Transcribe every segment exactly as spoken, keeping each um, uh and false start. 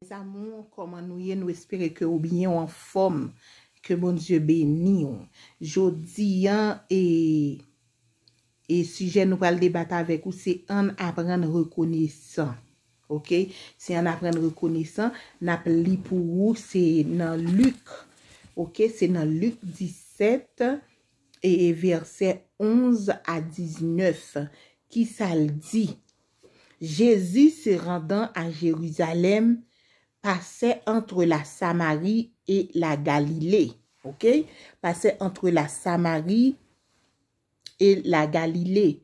Mes amours, kòman nou ye? Nou espere ke ou byen, ou anfòm, ke Bondye beni w. Jodi an, e, e sijè nou pral debat avèk ou, se ann aprann rekonesan. Oke? Se ann aprann rekonesan. N ap li pou ou, se nan Lik. Oke? Se nan Lik disèt e, e vèsè onz a diznèf. Kisa l di? Jésus, se rendant à Jérusalem, passait entre la Samarie et la Galilée. Oke? Passait entre la Samarie et la Galilée.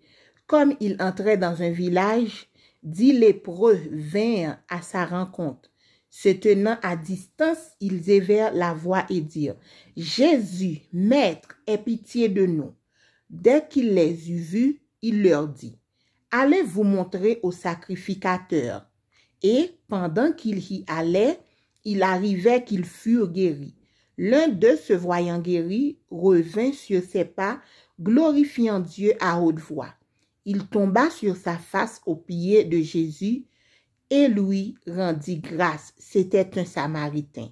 Comme il entrait dans un village, dix lépreux vinrent à sa rencontre. Se tenant à distance, ils élevèrent la voix et dirent : Jésus, Maître, aie pitié de nous. Dès qu'il les eut vus, il leur dit : Allez vous montrer au sacrificateur. Et, pendant qu'il y allait, il arrivait qu'ils furent guéris. L'un d'eux, se voyant guéri, revint sur ses pas, glorifiant Dieu à haute voix. Il tomba sur sa face aux pieds de Jésus et lui rendit grâce. C'était un Samaritain.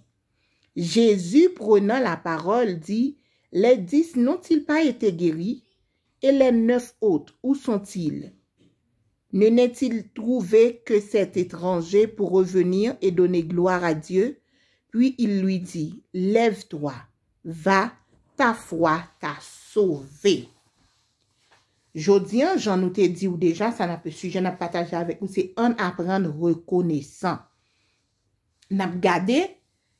Jésus, prenant la parole, dit : Les dix n'ont-ils pas été guéris ? Et les neuf autres, où sont-ils ? Ne n'est-il trouvé que cet étranger pour revenir et donner gloire à Dieu ? Puis il lui dit : Lève-toi, va, ta foi t'a sauvé. Jodi an, jan nou te di w deja, sa n ap, sijè n ap pataje avèk nou, se ann aprann rekonesan. N ap gade,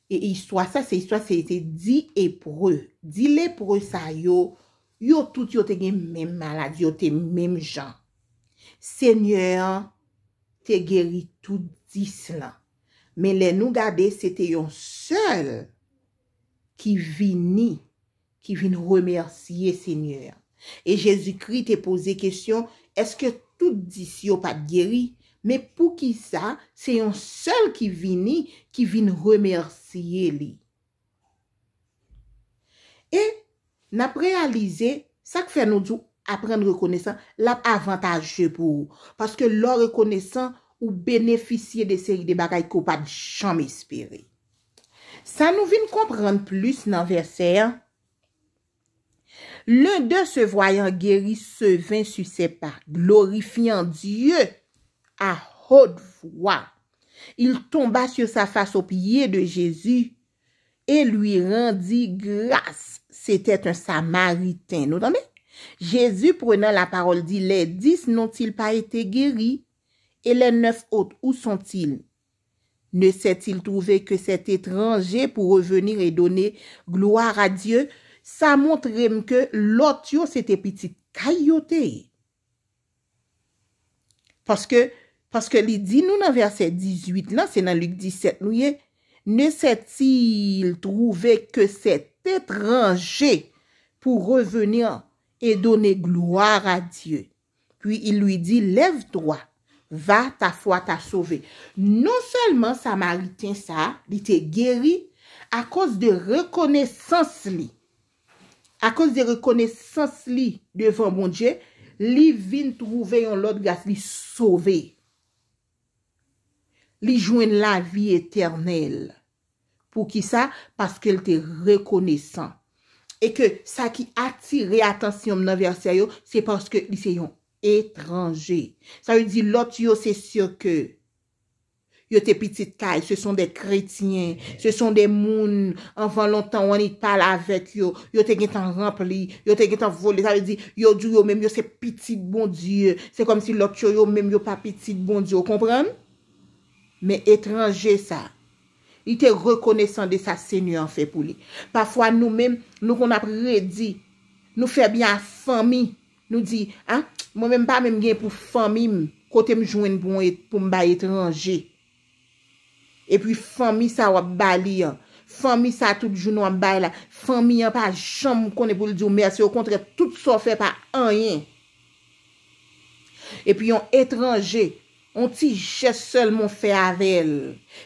e istwa sa, se istwa, se te di Ebre. Di Lepre sa yo, yo tout yo te gen menm maladi, yo te menm jan. Senyè an te geri tout dis lan. Men lè nou gade, se te yon sèl ki vini, ki vin remèsye Senyè an. E Jezikri te poze kesyon, èske tout dis yo pa t geri? Men poukisa se yon sèl ki vini, ki vin remèsye li? E n ap reyalize, sa k fè nou di w aprann rekonesan, l ap avantaje pou ou. Paske lè w rekonesan, ou benefisye de seri de bagay ke w pa t janm espere. Sa nou vin konprann plis nan vèsè an, L'un d'eux, se voyant guéri, se vint sur ses pas, glorifiant Dieu à haute voix. Il tomba sur sa face aux pieds de Jésus et lui rendit grâce. C'était un Samaritain. Nou tande? Jésus, prenant la parole, dit : Les dix n'ont-ils pas été guéris ? Et les neuf autres, où sont-ils ? Ne s'est-il trouvé que cet étranger pour revenir et donner gloire à Dieu ? Sa montre m ke lòt yo se te pitit kay yo te ye. Paske, paske li di nou nan vèsè dizuit lan, se nan Lik disèt nou ye, Ne s'est-il trouvé que cet étranger pour revenir et donner gloire à Dieu ? Puis il lui dit : Lève-toi, va, ta foi t'a sauvé. Non sèlman Samariten sa a, li te geri akoz de rekonesans li. Akoz de rekonesans li devan Bondye, li vin twouve yon lòt gras, li sove. Li jwenn lavi etènèl. Poukisa? Paske l te rekonesan. E ke sa ki atire atansyon m nan vèsè yo, se paske li se yon etranje. Sa vle di lòt yo, se si ke yo te pitit kay, se son de kretyen, se son de moun, anvan lontan, w annik pale avèk yo, yo te gentan ranpli, yo te gentan vole. Sa vle di, yo di w yo menm, yo se pitit Bondye. Se kòmsi lòt yo, yo menm, yo pa pitit Bondye. Ou konprann? Men etranje sa, li te rekonesan de sa Senyè an fè pou li. Pafwa nou menm, nou konn ap redi, nou fè byen a fanmi, nou di, a, mwen menm pa menm gen pou fanmi m, kote m jwenn pou, pou m bay etranje. Epi fanmi sa w ap ba li an, fanmi sa tout jounen w ap bay la, fanmi an pa janm konnen pou l di w mèsi, okontrè, tout sa w fè pa anyen. Epi yon etranje, yon ti jès sèlman w fè avè l,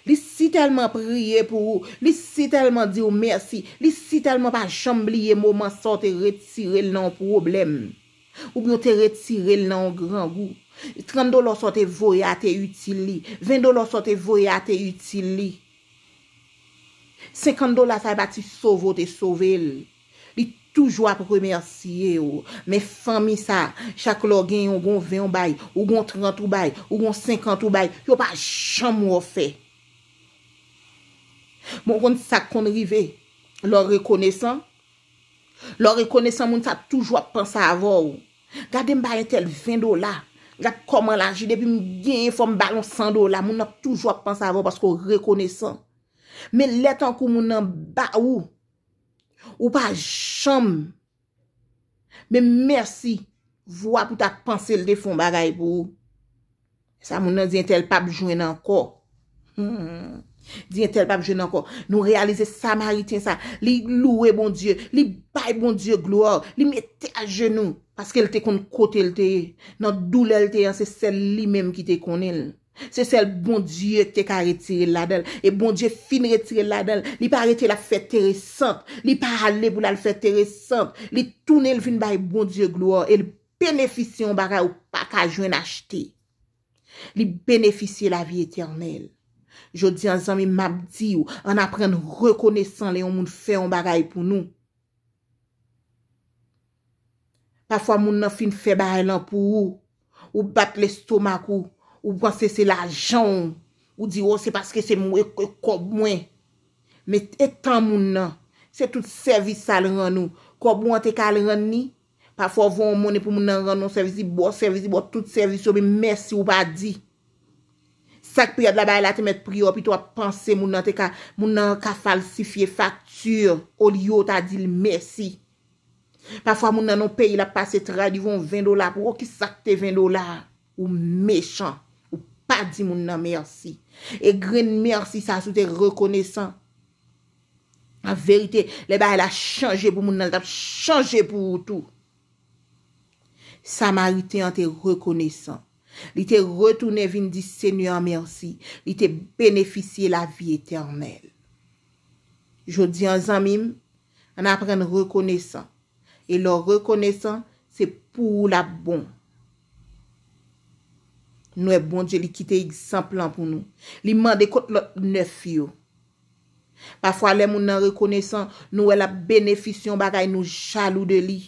li sitèlman priye pou ou, li sitèlman di w mèsi, li sitèlman pa janm bliye moman sa w te retire l nan yon pwoblèm, oubyen w te retire l nan yon grangou. Trant dola sa w te voye a te itil li. Ven dola sa w te voye a te itil li. Senkant dola sa e pa ti sove w te sove l. Li toujou ap remèsye w. Men fanmi sa, chak lè w genyen, w gon ven w bay, w gon trant w bay, w gon senkant w bay, yo pa janm wè w fè. Bon, w konn sa k konn rive lè w rekonesan? Lè w rekonesan, moun sa toujou ap panse avè w. Gade m bay entèl ven dola. Gad kòman l aji. Depi m genyen, fò m ba l yon san dola. Moun nan toujou ap panse avè w paske w rekonesan. Men lè tankou moun nan ba ou, ou pa janm men mèsi vwa pou ta panse l te fè yon bagay pou ou. Sa moun nan di entèl p ap jwenn ankò. Hmm. Di entèl p ap jwenn ankò. Nou reyalize Samariten sa, li louwe Bondye, li bay Bondye glwa, li mete ajenou, paske l te konn kote l te ye. Nan doulè l te ye an, se sèl li menm ki te konnen l. Se sèl Bondye ki te ka retire l ladan l. E Bondye fin retire l ladan l. Li pa rete l ap fè teresant. Li pa ale pou l al fè teresant. Li tounen, l vin bay Bondye glwa. E l benefisye yon bagay ou pa ka jwenn achte. Li benefisye lavi etènèl. Jodi a, zanmi m, m ap di w, ann aprann rekonesan lè yon moun fè yon bagay pou nou. Pafwa, moun nan fin fè bagay lan pou ou, ou bat lestomak ou, ou panse se lajan w, ou di, o, se paske se mwen, e, e kòb mwen. Men e tan moun nan, se tout sèvis sa l rann ou. Kòb ou an te ka al rann li. Pafwa, w voye yon monnen pou moun nan rann ou sèvis, li ba w sèvis, li ba w tout sèvis yo, men mèsi ou pa di. Sa k pi rèd la, bagay la te mèt pri w, pito w ap panse moun nan te ka, moun nan ka falsifye fakti, olye w ta di l mèsi. Pafwa, moun nan nan yon peyi, l ap pase tray, li voye yon ven dola pou ou, kisa k te ven dola a? Ou mechan, ou pa di moun nan mèsi. E grenn mèsi sa, si w te rekonesan, an verite, lè bagay la chanje pou moun nan, l t ap chanje pou ou tou. Samariten an te rekonesan. Li te retounen vin di Senyè a mèsi. Li te benefisye lavi etènèl. Jodi a, zanmi m, ann aprann rekonesan. E lè w rekonesan, se pou ou l ap bon. Nou wè Bondye, li kite egzanp lan pou nou. Li mande kot lòt nèf yo. Pafwa, lè moun nan rekonesan, nou wè l ap benefisye yon bagay, nou jalou de li.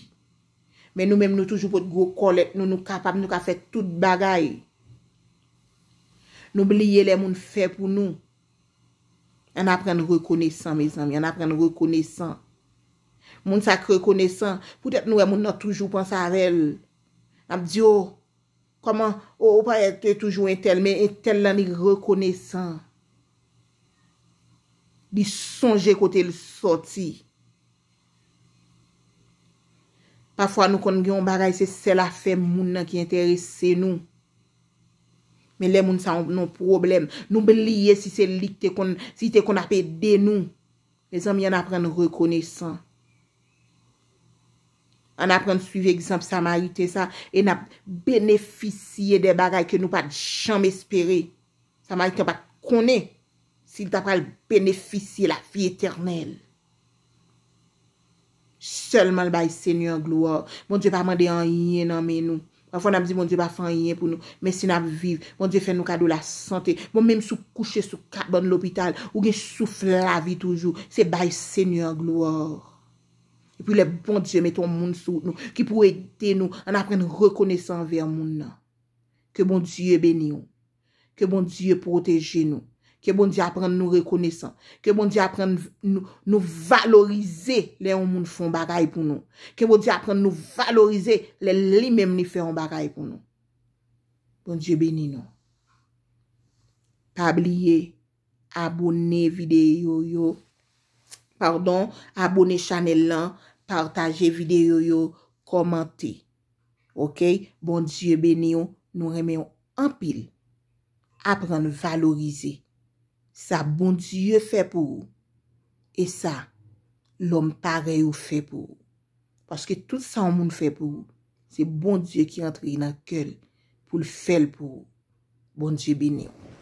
Men nou menm, nou toujou pot gwo kòlèt nou, nou kapab, nou ka fè tout bagay. Nou bliye lè moun fè pou nou. Ann aprann rekonesan, mezanmi, ann aprann rekonesan. Moun sa k rekonesan, poutèt nou wè moun nan toujou panse avè l. N ap di, o, kòman, o, ou parèt te toujou entèl, men entèl lan li rekonesan. Li sonje kote l sòti. Pafwa nou konn gen yon bagay, se sèl afè moun nan ki enterese nou. Men lè moun sa nan yon pwoblèm, nou bliye si se li ki te konn, si li te konn ap ede nou. Mezanmi, ann aprann rekonesan. Ann aprann swiv egzanp Samariten sa e n ap benefisye de bagay ke nou pa t janm espere. Samariten pa t konnen si l ta pral benefisye lavi etènèl. Sèlman l bay Senyè an glwa. Bondye pa mande anyen nan men nou. Pafwa n ap di Bondye pa fè anyen pou nou. Men si n ap viv, Bondye fè nou kado lasante. Bon, menm si w kouche sou kabann lopital, ou gen souf lavi toujou. Se bay Senyè an glwa. Epi lè Bondye mete yon moun sou wout nou, ki pou ede nou, ann aprann rekonesan anvè moun nan. Ke Bondye beni w. Ke Bondye pwoteje nou. Ke Bondye aprann nou rekonesan. Ke Bondye aprann nou, nou valorize lè yon moun fè yon bagay pou nou. Ke Bondye aprann nou valorize lè li menm li fè yon bagay pou nou. Bondye beni nou. Pa bliye abone videyo yo. Padon, abone chanèl lan, pataje videyo yo, kòmante. Oke? Bondye beni w. Nou renmen w anpil. Aprann valorize sa Bondye fè pou ou e sa lòm parèy ou fè pou ou. Paske tout sa yon moun fè pou ou, se Bondye ki antre nan kè l pou l fè l pou ou. Bondye beni w.